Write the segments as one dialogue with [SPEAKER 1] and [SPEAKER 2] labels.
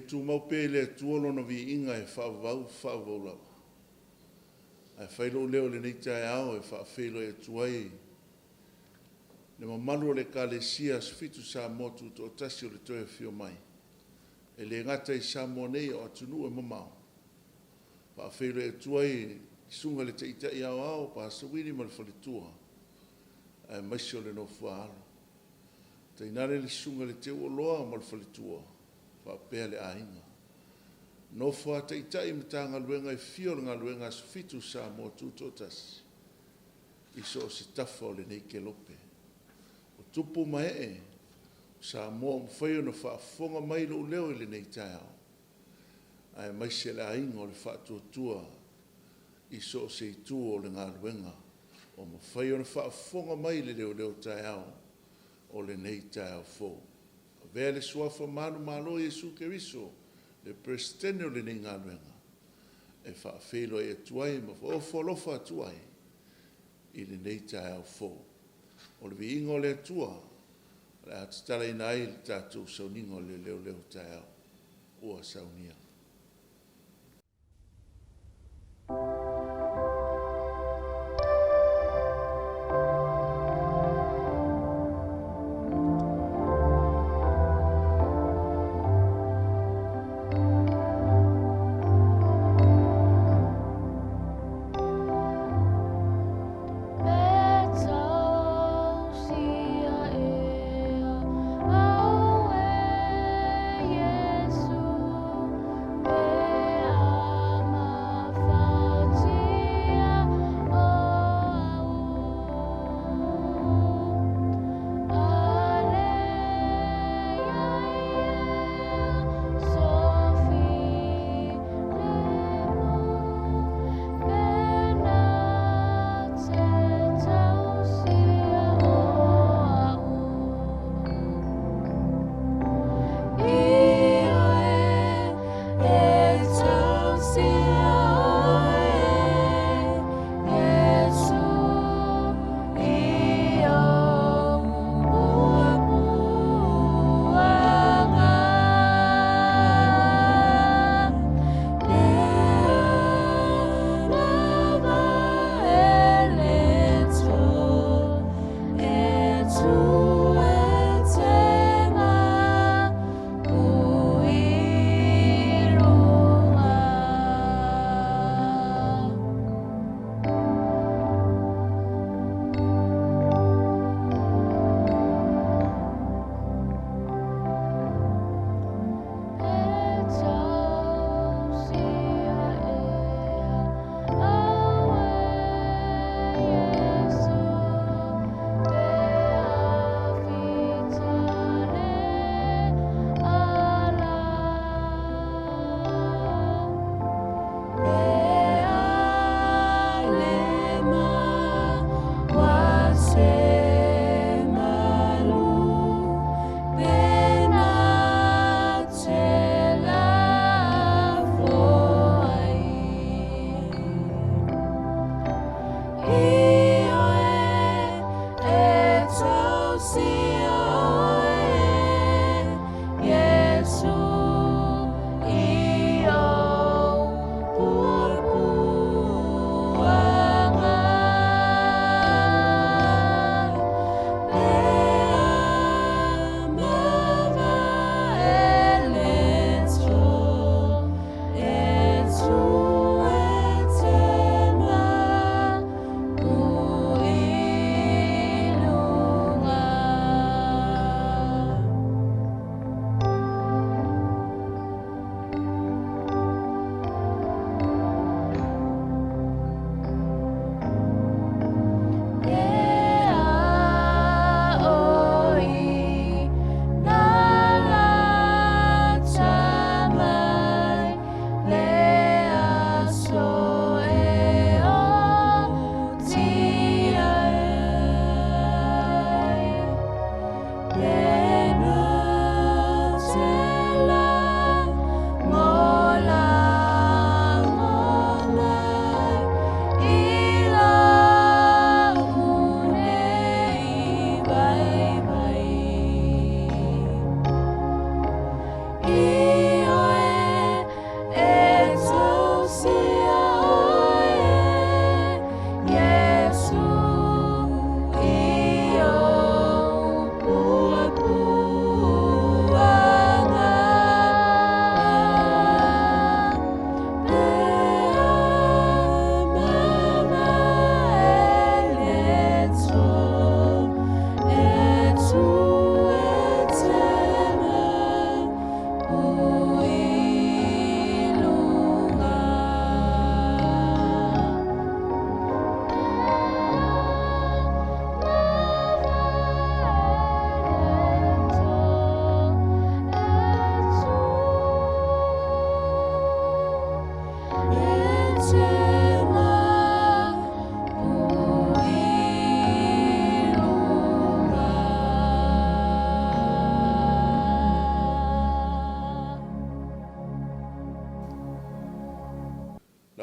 [SPEAKER 1] tumau pea i le Atua Lona viiga e faavavau faavavau lava. Ae fai lou leo i lenei taeao e faafeiloai atu ai le mamalu o le Ekalesia Aso Fitu Samoa Tutoatasi o le Toe Afio Mai, e le gata i Samoa nei a o atunuu e mamao. E faafeiloai atu ai i le Susuga i le Taitai Aoao Pastor Uili ma le faletua aemaise o le nofo a alo, tainane le Susuga i le Teuoloa ma le faletua faapea le aiga. Nofo a Taitai o Matagaluega e fia o le galuega Aso Fitu Samoa Tutoatasi i so o se tafa o lenei kelope. O tupu ma ee o Samoa ua mafai ona faafofoga mai i lou leo i lenei taeao, aemaise le Aiga o le Faatuatua i so o se itu o le galuega ua mafai ona faafofoga mai i le leoleotaeao o lenei taeao fou. Avea le Suafa manumalo o Iesu Keriso le Peresetene o lenei galuega e faafeiloai atu ai ma ofo alofa atu ai i lenei taeao fou. O le viiga o le Atua o le a tatalaina ai le tatou sauniga o le leoleotaeao ua saunia.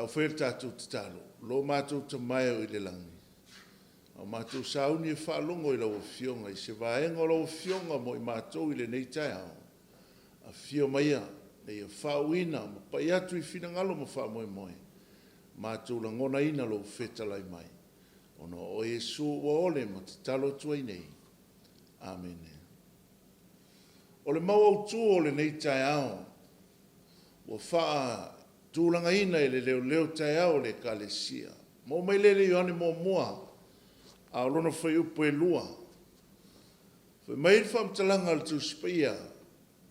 [SPEAKER 1] Tau faia le tatou tatalo, Lo matou Tama e o i le lagi, a o matou sauni e faalogo i lau Afioga i se vaega o lau Afioga mo i matou i lenei taeao, afio maia ina ia faauuina ma pai atu i finagalo ma faamoemoe, matou lagonaina lou fetalai mai, ona o oe Iesu ua ole ma tatalo atu ai nei. Amene. O le mau autu o lenei taeao ua faatulagaina e le leoleo taeao o le Ekalesia, maua mai lea i le Ioane muamua a o lona fuaiupu e 2. Fai mai le faamatalaga a le Tusi Paia,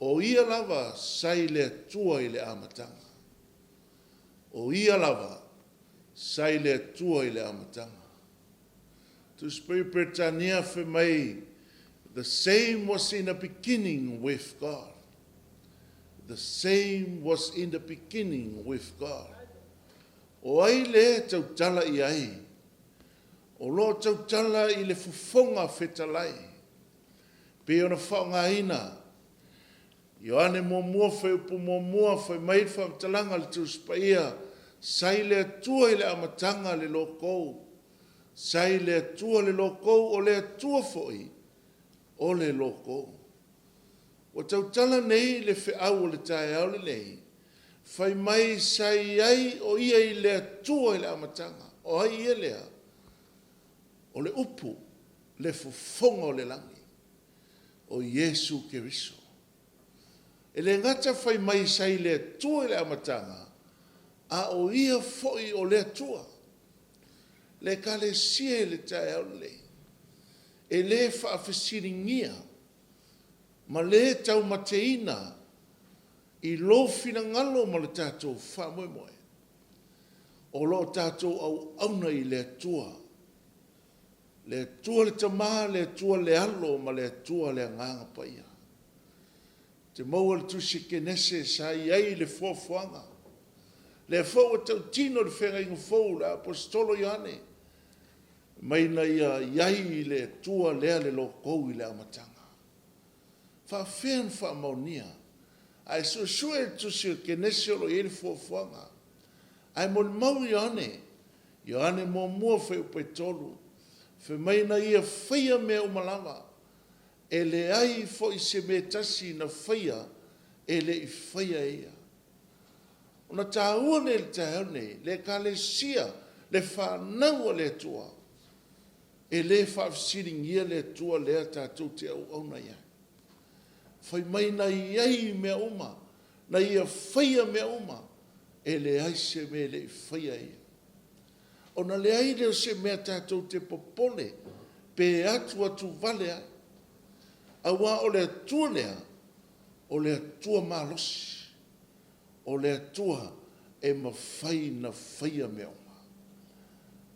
[SPEAKER 1] o Ia lava sa i le Atua i le amataga. O Ia lava sa i le Atua i le amataga. Tusi Paia Peretania fai mai, The same was in the beginning with God. The same was in the beginning with God. O ai lea e tautala i ai? O lo o tautala i le fofoga fetalai, pei ona faaaogaina Ioane muamua fuaiupu 1, fai mai le faamatalaga a le Tusi Paia, sa i le Atua i le amataga le Logo, sa i le Atua le Logo, o le Atua foi o le Logo. Ua tautala nei le feau o le taeao lenei, fai mai sa i ai o Ia i le Atua i le amataga. O ai ia lea? O le Upu, le fofoga o le lagi, o Iesu Keriso. E le gata fai mai sa i le Atua i le amataga, a o Ia foi o le Atua. Le Ekalesia i le taeao lenei, e le faafesiligia ma le taumateina i lou finagalo ma le tatou faamoemoe, o lo o tatou auauna i le Atua, le Atua le Tama, le Atua le Alo ma le Atua le Agaga Paia. Ou te maua le tusi a Kenese sa i ai i le foafoaga, lea foi ua tautino i le Feagaiga Fou i le Aposetolo o Ioane, fai mai na ia i ai i le Atua lea le Logo i le amataga. E faapefea ona faamaonia? A e suesue le tusi o Kenese o lo o i ai le foafoaga. Ae molimau Ioane, Ioane 1 3, fai mai na Ia faia mea uma lava, e leai foi se mea e tasi na faia e le i faia e Ia. Ona taua lea i le taeao lenei, le Ekalesia, le fanau a le Atua, e le faafesiligia le Atua lea tatou te auauna i ai. Fai mai na i ai mea uma, na Ia faia mea uma, e leai se mea e le i faia e Ia. Ona leai lea o se mea tatou te popole pe atuatuvale ai, aua o le Atua lea, o le Atua malosi, o le Atua e mafai ona faia mea uma.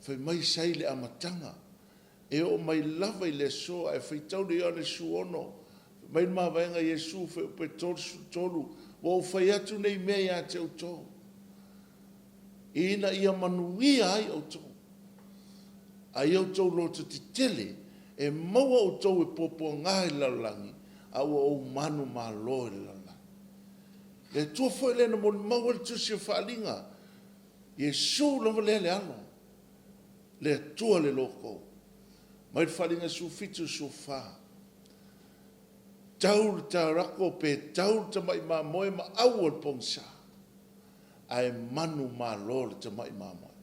[SPEAKER 1] Fai mai sa i le amataga, e oo mai lava i le aso. A e faitau i le Ioane 16, fai mai le mavaega a Iesu, fuaiupu e 33, ua ou fai atu nei mea ia te outou, ina ia manuia ai outou. A ia outou lototetele, e maua outou e puapuaga i le lalolagi, a ua ou manumalo i le lalolagi. O le Atua foi lea na molimau ai le tusi o Faaaliga, Iesu lava lea le Alo, le Atua le Logo. Mai le Faaaliga 17, 14, tau le taulako pe tau le tamai mamoe ma au o le pogisa, ae manumalo le tamai mamoe.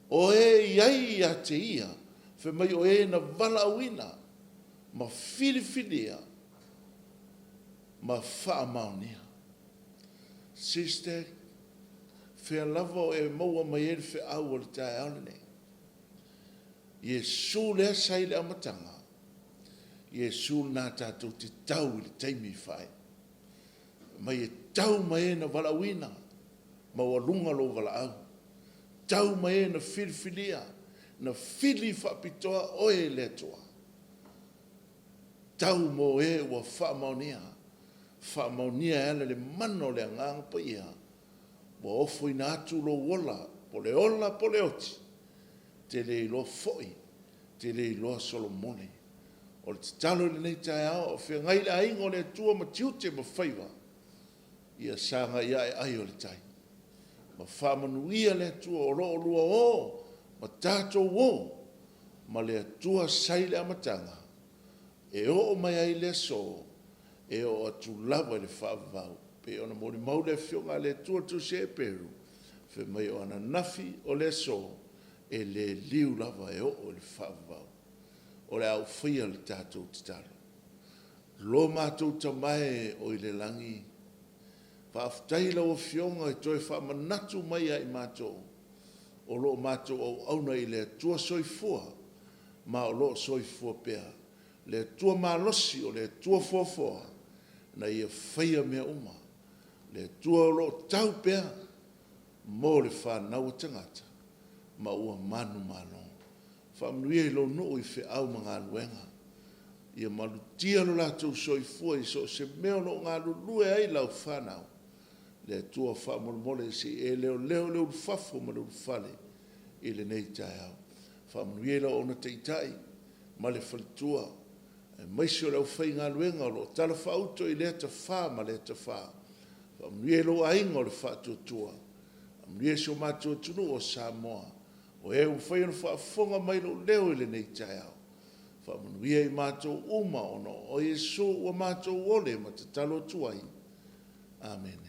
[SPEAKER 1] O e i ai ia te Ia, fai mai o e na valaauina ma filifilia ma faamaonia. Sister, o fea lava o e maua mai ai le feau o le taeao lenei? Iesu lea sa i le amataga, Iesu lena tatou te tau i le taimi faaiu. Fai mai e tau ma e na valaauina, maualuga lou valaau, tau ma e na filifilia, na fili faapitoa oe e le Atua, tau mo e ua faamaonia, faamaonia e ala i le mana o le Agaga Paia, ua ofoina atu lou ola, po o le ola po o le oti, e te le iloa foi, e te le iloa solomole. O le tatalo i lenei taeao a o feagai le aiga o le Atua ma tiute ma faiva, ia sagai ane ai o le tai. ma faamanuia le Atua o lo o oulua o ma tatou o ma le Atua sa i le amataga e oo mai ai le aso, e oo atu lava i le faavavau. E pei ona molimau le Afioga a le Atua i le Tusi a Eperu, fai mai o ananafi, o le aso, e le liu lava e oo i le faavavau. O le a ou faia le tatou tatalo. Lo matou Tama e o i le lagi, faafetai i lau Afioga e toe faamanatu mai ia i matou o lo o matou auauna i le Atua Soifua ma o lo o soifua pea, le Atua malosi, o le Atua foafoa na Ia faia mea uma, le Atua o lo o tau pea mo le fanau a tagata ma ua manumalo. Faamanuia i lou nuu i feau ma galuega, ia malutia lo latou soifua i so o se mea o lo o galulue ai lau fanau. Le Atua faamolemole se i e leoleo le ulufafo ma le ulufale i lenei taeao. Faamanuia i lau auauna taitai ma le faletua, aemaise o le aufaigaluega o lo o talafaauto i lea tafa ma lea tafa. Faamanuia i lou aiga o le Faatuatua, faamanuia i si o matou atunuu o Samoa, o e ua mafai ona faafofoga mai i lou leo i lenei taeao. Faamanuia i matou uma ona o Oe Iesu ua matou ole ma tatalo atu ai. Amene.